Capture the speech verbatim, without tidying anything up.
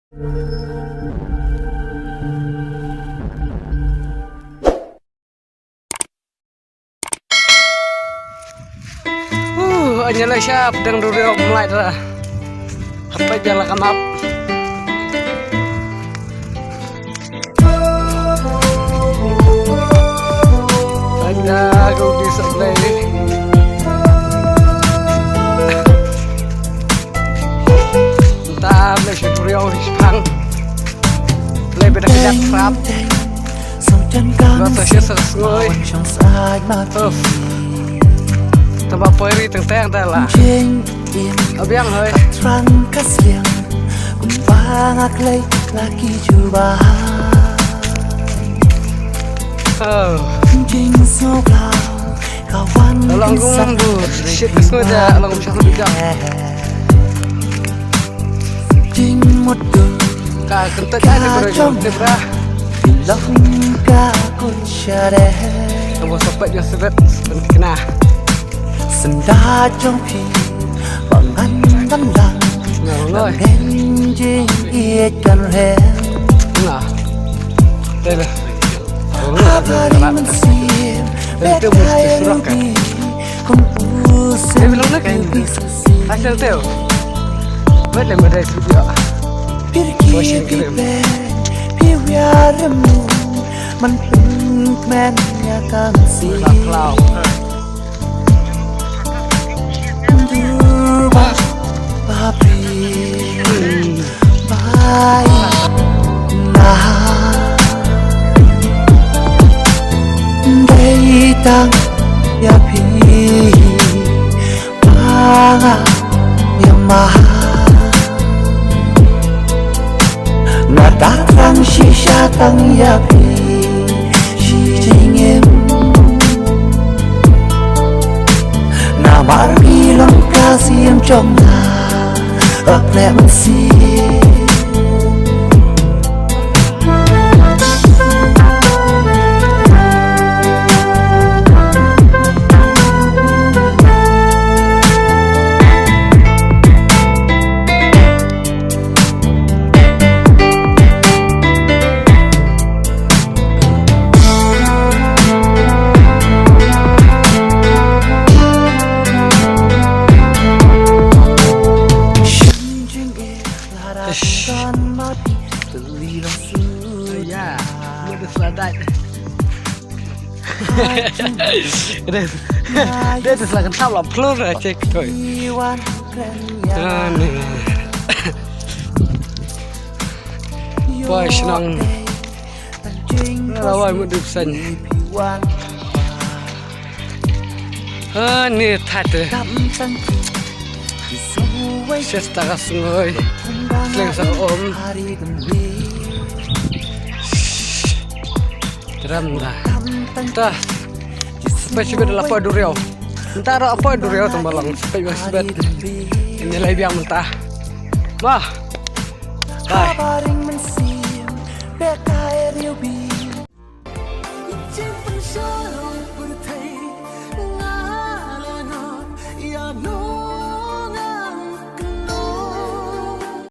Uh, anya la sha pdeng duriaw mlai ra. Hap peit ïa la ka map. Anya ka u di sa Blei. Nta Blei sha duriaw hi shipang. Blei bad ka jat krap. Ba ta shisha sngewbha. Uff. Tang ba poi ri teng teng ta la. Abiang hoi. Oh. Long kum bu shit sngewbha long kum shah sngewbha. Ka kyntait ka dei ba dei jong tip ra. Ka ba sa peit ïa sibet sibet kena. Nga ngoi. Nga. Dei le. Dei le te mus te surak ka. Dei le long na ka. Asal teo. Wait, let me try to do it. Washing cream. Wow. Dei tang ïa phi. Ba nga ïa ma nga ta tang shisha tang ïa phi shi jingim. Namar phi long ka sim jong nga. Ap leh mynsiem. Ish. Aya, mut da sla dait. Dei, dei da sla kan sap la plur ra check toi. Ani. Poi shnong. Rawai mut da psan. Ani thait. Sesta ka sngoi. Sleng sa om. Tram da. Ta. Spek sibet la poi duriaw. Nta ra poi duriaw tang ba long. Spek sibet. Ini lai biang mynta. Wah. Bye.